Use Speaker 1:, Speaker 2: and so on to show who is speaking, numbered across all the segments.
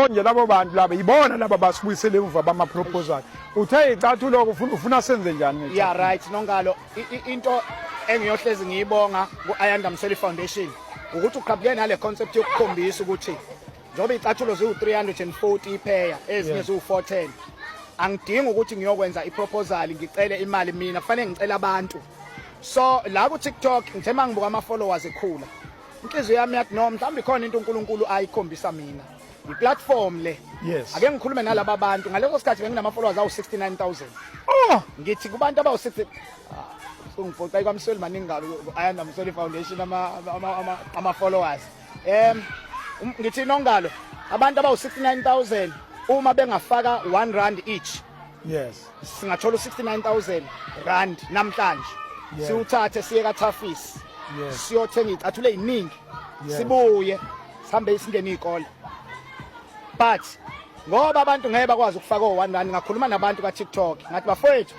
Speaker 1: Nje labo bantu laba ibona laba basibuyisele emuva bama proposal. Uthe icathulo ufuna ufuna senze njani
Speaker 2: nge? Yeah, right, Nongalo, into engiyohlezi ngiyibonga ku-Ayanda Msweli Foundation ukuthi uqhamuke nale concept yokukhombisa ukuthi njengoba icathulo ziwu-340 ipheya, ezinye ziwu-410, angidingi ukuthi ngiyokwenza iproposal ngicele imali, mina kufanele ngicele abantu. So la ku-TikTok ngithe uma ngibuka ama-followers ekhula, inhliziyo yami yathi no, mhlawumbe ikhona into uNkulunkulu ayikhombisa mina, i-platform le. Ake ngikhulume nalaba bantu. Ngaleso sikhathi benginama followers awu-69,000. Ngithi kubantu abawu-60, ungiphoxa kwaMsweli, maningi kabi Ayanda Msweli Foundation ama followers. Ngithi, Nongalo, abantu abawu-69,000 uma bengafaka R1 each, singathola u-R69,000 namhlanje, siwuthathe siye kaTaffies, siyothenga icathulo eziningi, sibuye sihambe singene izikole. But ngoba abantu ngeke bakwazi ukufaka o-R1, ngakhuluma nabantu ka-TikTok, ngathi, "Bafowethu,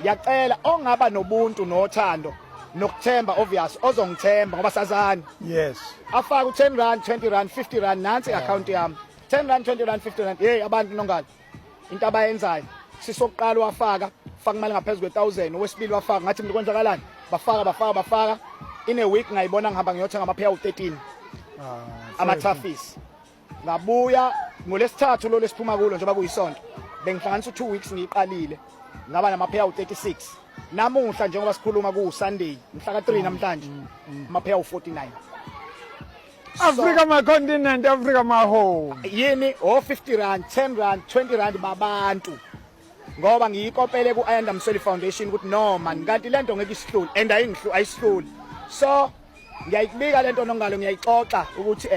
Speaker 2: ngiyacela ongaba nobuntu nothando nokuthemba, obvious ozongithemba ngoba sazani, afake u-R10, R20, R50. Nansi i-account yami, R10, R20, R50." Hey, abantu, Nongalo, into abayenzayo, sisokuqala wafaka, faka imali ngaphezu kwe-1000, owesibili wafaka. Ngathi mina, kwenzakalani? Bafaka, bafaka, bafaka. In a week ngayibona ngihamba ngiyothenga amapheya awu-13 ama-Toughees. Ngabuya ngolesithathu lo lesiphuma kulo, njengoba kuyisonto, bengihlanganisa u-2 weeks ngiyiqalile, ngaba namapheya awu-36. Namuhla njengoba sikhuluma ku-Sunday mhla ka-3 namhlanje, amapheya awu-49.
Speaker 1: Africa my continent, Africa my home.
Speaker 2: Yini o R50, R10, R20 babantu, ngoba ngiyikopele ku-Ayanda Msweli Foundation ukuthi no man, kanti lento ngeke isihlule, and ayingihlu, ayisihluli. So ngiyayibika lento, Nongalo, ngiyayixoxa ukuthi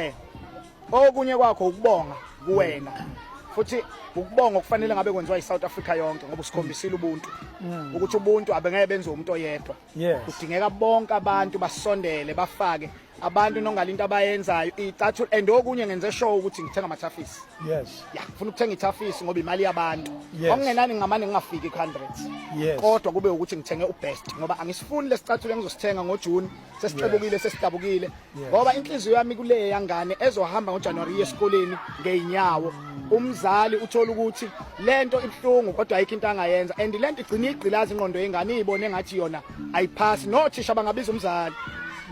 Speaker 2: okunye kwakho ukubonga kuwena, futhi ukubonga okufanele ngabe kwenziwa yiSouth Africa yonke, ngoba usikhombisile ubuntu, ukuthi ubuntu abengeke benziwe umuntu oyedwa. Kudingeka bonke abantu basondele, bafake. Abantu, Nongalo, into abayenzayo icathulo, and okunye ngenze sure ukuthi ngithenga ama-Toughees. Ya, ngifuna ukuthenga i-Toughees ngoba imali yabantu. Okungenani ngingamane ngingafiki ku-hundreds, kodwa kube ukuthi ngithenge ubest, ngoba angisifuni lesicathulo engizosithenga ngoJune sesixebukile, sesidabukile, ngoba inhliziyo yami kule yangane ezohamba ngoJanuary iye esikoleni ngeyinyawo. Umzali uthola ukuthi lento ibuhlungu, kodwa ayikho into angayenza, and lento igcina igqilaza ingqondo yengane, iyibone ngathi yona ayiphasi. Nothisha bangabiza umzali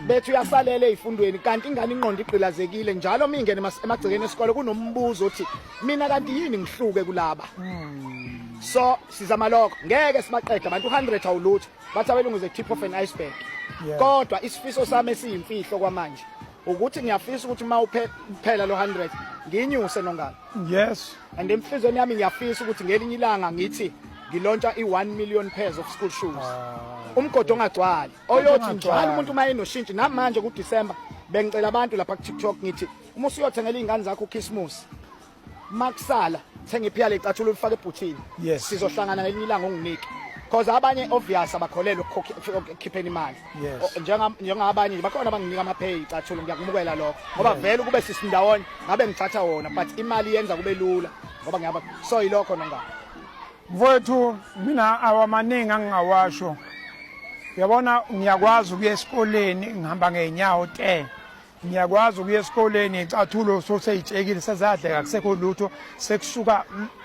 Speaker 2: bethi uyasalela ezifundweni, kanti ingane ingqondo igqilazekile. Njalo uma ingene emagcekeni esikole kunombuzo othi, "Mina kanti yini ngihluke kulaba?" So sizama lokho, ngeke sibaqede abantu, 100 awulutho, bathi abelungu the tip of an iceberg. Kodwa isifiso sami esiyimfihlo kwamanje ukuthi ngiyafisa ukuthi uma uphela lo 100 nginyuse, Nongalo. And emhlizweni yami ngiyafisa ukuthi ngelinye ilanga ngithi ngilauncha i-1 million pairs of school shoes, umgodi ongagcwali, oyothi njalo umuntu uma enoshintshi. Namanje kuDecember bengicela abantu lapha ku-TikTok, ngithi uma usuyothengela iy'ngane zakho uChristmas, makusala thenga iphiya lecathulo ulifake ebhuthini. Sizohlangana ngelinye ilanga, unginike, cause abanye obvious abakholelwa ukukhipheni imali. Njengabanye nje bakhona abanginika amapheyi icathulo, ngiyakumukela lokho, ngoba vele ukube sisindawonye ngabe ngithatha wona, but imali yenza kube lula ngoba ngiyaba. So yilokho, Nongalo.
Speaker 1: Mfowethu, mina awamaningi angingawasho. Uyabona, ngiyakwazi ukuya esikoleni ngihamba ngeenyawo te. Ngiyakwazi ukuya esikoleni icathulo soseyitshekile, sezadleka, kusekho lutho, sekusuka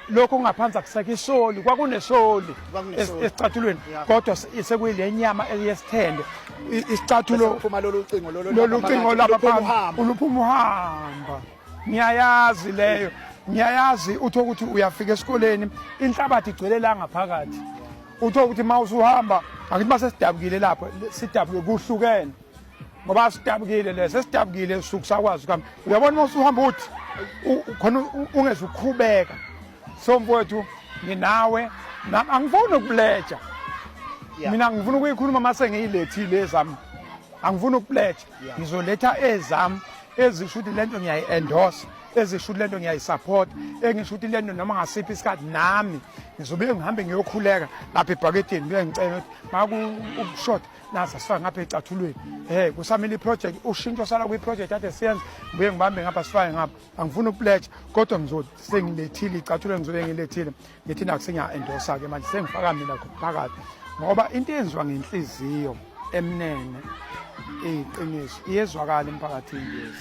Speaker 1: lokho kungaphansi, akusekho isoli. Kwakunesoli
Speaker 2: Kwakunesoli.
Speaker 1: esicathulweni, kodwa sekuyile nyama yesithende, isicathulo.
Speaker 2: Kuphuma lolu cingo lolu.
Speaker 1: Lolu cingo lapha
Speaker 2: luphuma
Speaker 1: phambi
Speaker 2: uhamba.
Speaker 1: Uluphuma uhamba, ngiyayazi leyo, ngiyayazi. Utho ukuthi uyafika esikoleni, inhlabathi igcwele la ngaphakathi. Utho ukuthi uma usuhamba, angithi mase sidabukile lapho, sidabuke kuhlukene, ngoba sidabukile leso esidabukile usuku sakwazi ukuhamba. Uyabona, uma usuhamba uthi khona ungeze uqhubeka. So mfowethu, nginawe nami, angifuni ukupledga. Mina ngifuna ukuyikhuluma mase ngiyilethile ezami, angifuni ukupledga. Ngizoletha ezami ezisho ukuthi lento ngiyayi-endorse, ezisho ukuthi lento ngiyayisupport, engisho ukuthi lento noma ngasiphi isikhathi nami ngizobe ngihambe ngiyokhuleka lapha ebhaketeni, ngiye ngicela ukuthi maku ukushoda nasi asifake ngapha ecathulweni. Kusamile iproject, ushintsho sala kwi-project ade siyenza, ngibuye ngibambe ngapha, sifake ngapha. Angifuni ukupledge, kodwa ngizothi sengilethile icathulo, ngizobe ngilethile, ngithi nakho sengiya-endorsa-ke manje, sengifaka mina phakathi, ngoba into eyenziwa ngenhliziyo emnene, iyiqiniso, iyezwakala emphakathini.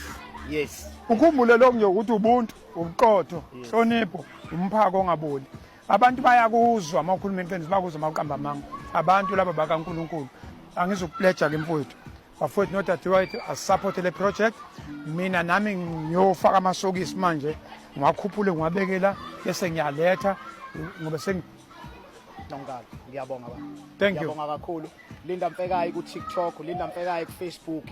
Speaker 2: Yes.
Speaker 1: Ukhumbule lokhu nje ukuthi ubuntu, ubuqotho, inhlonipho, umphako ongaboli. Abantu bayakuzwa uma ukhuluma iqiniso, bakuzwa uma uqamba amanga. Abantu laba bakaNkulunkulu. Angizukupleja ke mfowethu. Bafowethu nodadewethu asisupporte le project. Mina nami ngiyofaka amasokisi manje, ngiwakhuphule ngiwabekela bese ngiyaletha ngoba sengi
Speaker 2: Nonkala, ngiyabonga baba.
Speaker 1: Thank you.
Speaker 2: Ngiyabonga kakhulu. Linda Mfekayi ku TikTok, Linda Mfekayi ku Facebook,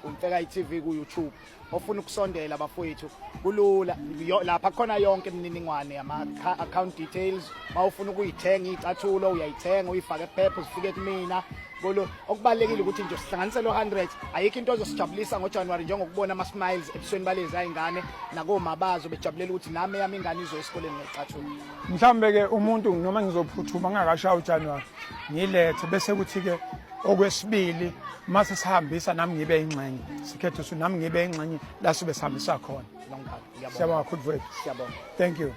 Speaker 2: uMfekayi TV ku YouTube. Ofuna ukusondela bafowethu kulula lapha khona yonke imininingwane ama account details. Mawufuna ukuyithenga icathulo uyayithenga uyifake ephepha uzifike kumina. Kulo okubalekile ukuthi nje sihlanganise lo 100 ayikho into ezosijabulisa ngoJanuary njengokubona ama smiles ebusweni balezi ayingane nakomabazo bejabulela ukuthi nami eyami ingane izoya esikoleni ngecathulo.
Speaker 1: Mhlawumbe ke umuntu noma ngizophuthuma ngingakashayi uJanuary ngilethe bese kuthi ke okwesibili mase sihambisa nami ngibe ingxenye sikhethe usu nami ngibe ingxenye la sibe sihambisa khona. Siyabonga kakhulu mfowethu.
Speaker 2: Siyabonga.
Speaker 1: Thank you.